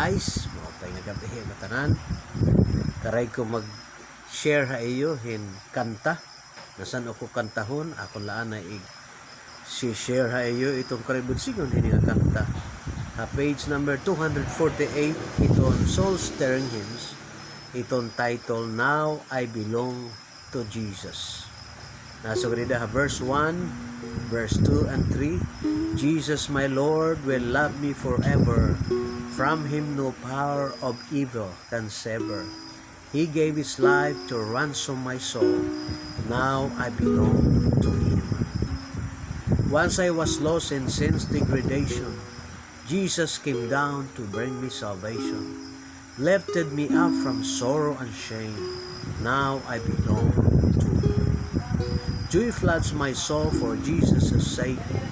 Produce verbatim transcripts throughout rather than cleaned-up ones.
Guys, maupay nga gab-i ha iyo ngatanan. Karay ko mag-share ha iyo hin kanta. Ngan san-o ko kantahon, akon la anay i-share ha iyo iton karay budsingon hini nga kanta. Ha page number two hundred forty-eight, iton Soul Stirring Hymns, iton title, Now I Belong to Jesus. Nasugad dida ha verse one, verse two, and three, "Jesus, my Lord, will love me forever. From him no power of evil can sever. He gave his life to ransom my soul. Now I belong to him. Once I was lost in sin's degradation. Jesus came down to bring me salvation. Lifted me up from sorrow and shame. Now I belong to him. Joy floods my soul, for Jesus has saved me,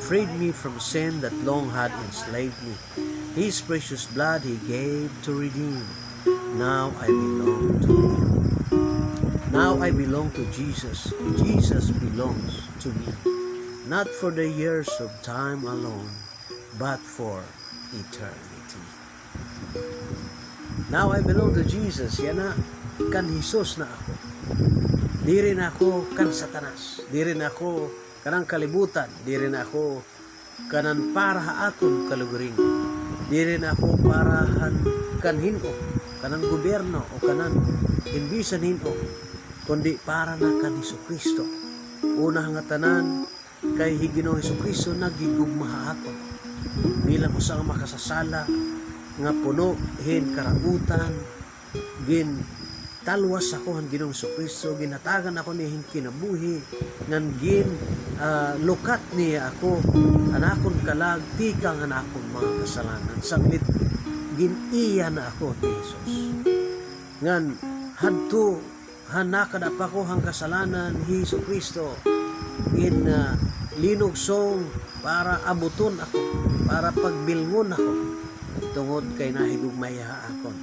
freed me from sin that long had enslaved me. His precious blood he gave to redeem. Now I belong to him. Now I belong to Jesus. Jesus belongs to me. Not for the years of time alone, but for eternity." Now I belong to Jesus. Yana, kan Jesus na ako. Diri na ako kan Satanas. Diri na ako kanan kalibutan. Diri na ako kanan para ha akon kalugaringon. Diri na ako para han kan hin-o, kanan gobyerno o kanan hin bisan hin-o, kundi para na kan Jesucristo. Una ha ngatanan, kay hi Ginoong Jesucristo naghigugma ha akon bilang usa nga makasasala nga puno hin karautan, gintalwas ako han Ginoong Jesucristo, ginhatagan ako niya hin kinabuhi, ngan gin, ah, lukat niya ako, an akon kalag, tikang an akon mga kasalanan. Sanglit, gin-iya na ako ni Jesus. Ngan hadto han nakada pa ko han kasalanan, hi Jesucristo in, ah, linugsong para abuton ako, para pagbilngon ako, tungod kay nahigugma hiya ha akon.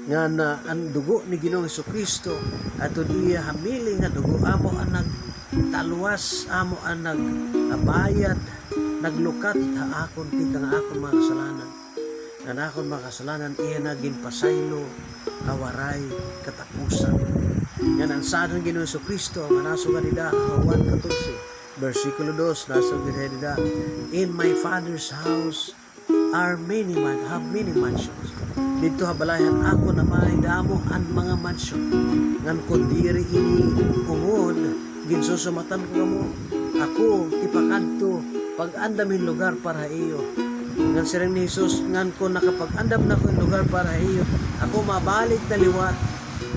Ngan, ah, an dugo ni Ginoong Jesucristo, aton iya hamili nga dugo, amo an nagtalwas, amo an nag-, ah, bayad, naglukat ha akon, tikang ha akon mga kasalanan. Ngan akon mga kasalanan iya na ginpasaylo ha waray katapusan. Ngan an saad han Ginoong Jesucristo nga nasugad dida ha Juan katorse, bersikulo dos, nasugad dida, "In my Father's house are many man-, have many mansions." Didto ha balay han akon Amay damo an mga mansyon. Ngan kon diri ini ungod, ginsusumatan ko kamo, ako tipakadto pag-andam hin lugar para ha iyo. Ngan siring ni Jesus, ngan kon nakapag-andam na ako hin lugar para ha iyo, ako mabalik na liwat,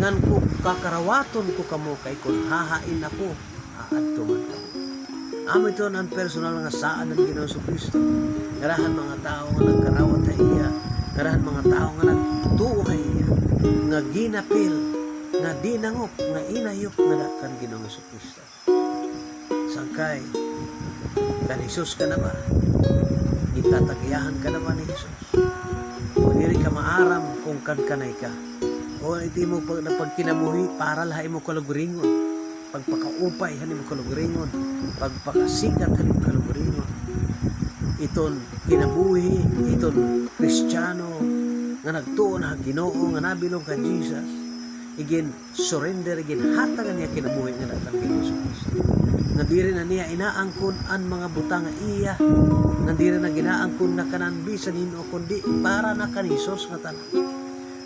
ngan ko kakarawaton ko kamo, kay kon hahain ako, aadto man kamo. Amo iton an personal nga saad han Ginoong Jesucristo. Ngada han mga tawo nga nagkarawat ha iya, ngada han mga tawo nga nagtuo ha iya, nga ginapil, nga dinangop, nga inayop ngada kan Ginoong Jesucristo. Sangkay, kan Jesus ka na ba? Gintatag-iyahan ka na ba ni Jesus? O diri ka maaram kon kan kanay ka? O it imo pag-, pagkinabuhi para la ha imo kalugaringon, pagpakaupay han imo kalugaringon, pagpakasikat han imo kalugaringon. Iton kinabuhi, iton Kristiyano nga nagtuo na ha Ginoo, nga nabilong kan Jesus, igin surrender, ginhatag an iya kinabuhi ngada kan Ginoong Jesucristo. Nga diri na niya inaangkon an mga butang nga iya, nga diri na ginaangkon nga kanan bisan hin-o, kundi para na kan Jesus ngatanan.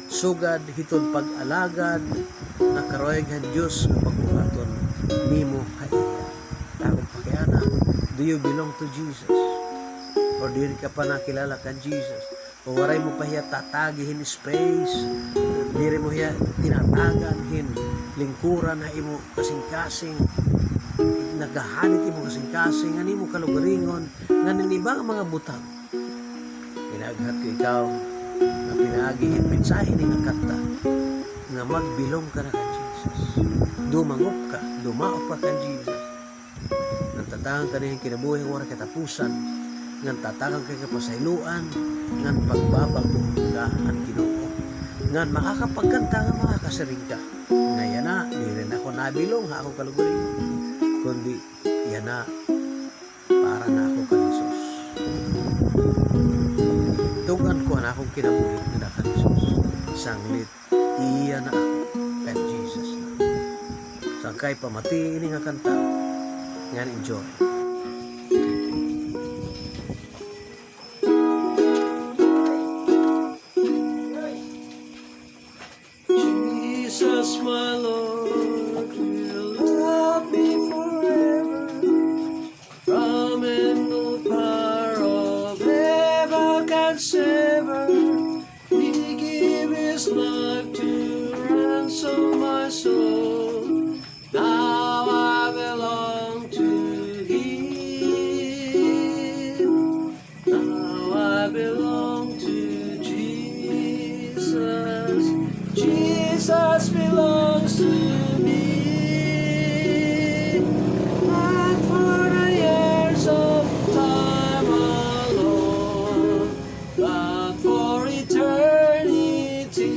Sugad hiton pag-alagad nga karuyag han Dios nga pagbuhaton nimo ha iya. Takod pa kay ana, do you belong to Jesus? Or diri ka pa nakilala kan Jesus? O waray mo pa hiya tatagi hin space, diri mo hiya tinatagan hin lingkuran ha imo kasingkasing, naghahanit imo kasingkasing, ngan imo kalugaringon, ngan an iba nga mga butang. Ginaghat ko ikaw nga pinaagi hin mensahe hini nga kanta, nga magbilong ka na kan Jesus. Dumangop ka, dumaop ka kan Jesus. Ngan tatagan ka niya hin kinabuhi nga waray katapusan, ngan tatagan ka hin kapasayloan, ngan pagbabag-on ka han Ginoo. Ngan makakapagkanta ngan makakasiring ka nga yana, diri na ako nabilong ha akon kalugaringon, kundi yana, para na ako kan Jesus. Tug-an ko an Akon kinabuhi nga naa kan Jesus. Sanglit iya na ako kan Jesus na. Sangkay pamati ini nga kanta ngan enjoy. Jesus, my Lord, will love me forever. From him no power of hell can sever. He gave his life to ransom my soul. Now I belong to him. Now I belong to Jesus. Jesus belongs to me. Not for the years of time alone, but for eternity.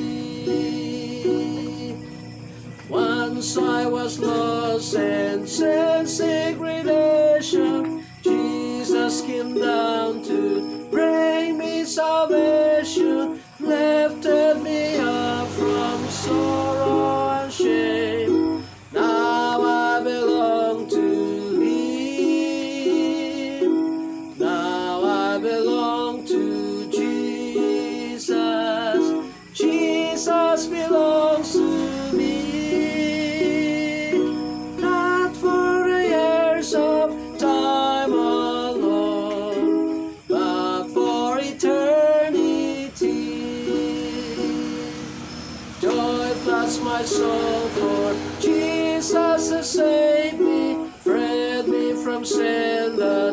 Once I was lost and sin segregation. Jesus came down to bring me salvation, lifted me up from sorrow and shame. Now I belong to him. Now I belong to Jesus. Jesus belongs to me, not for the years of time alone, but for eternity. Joy floods my soul, for Jesus has saved me, freed me from sin that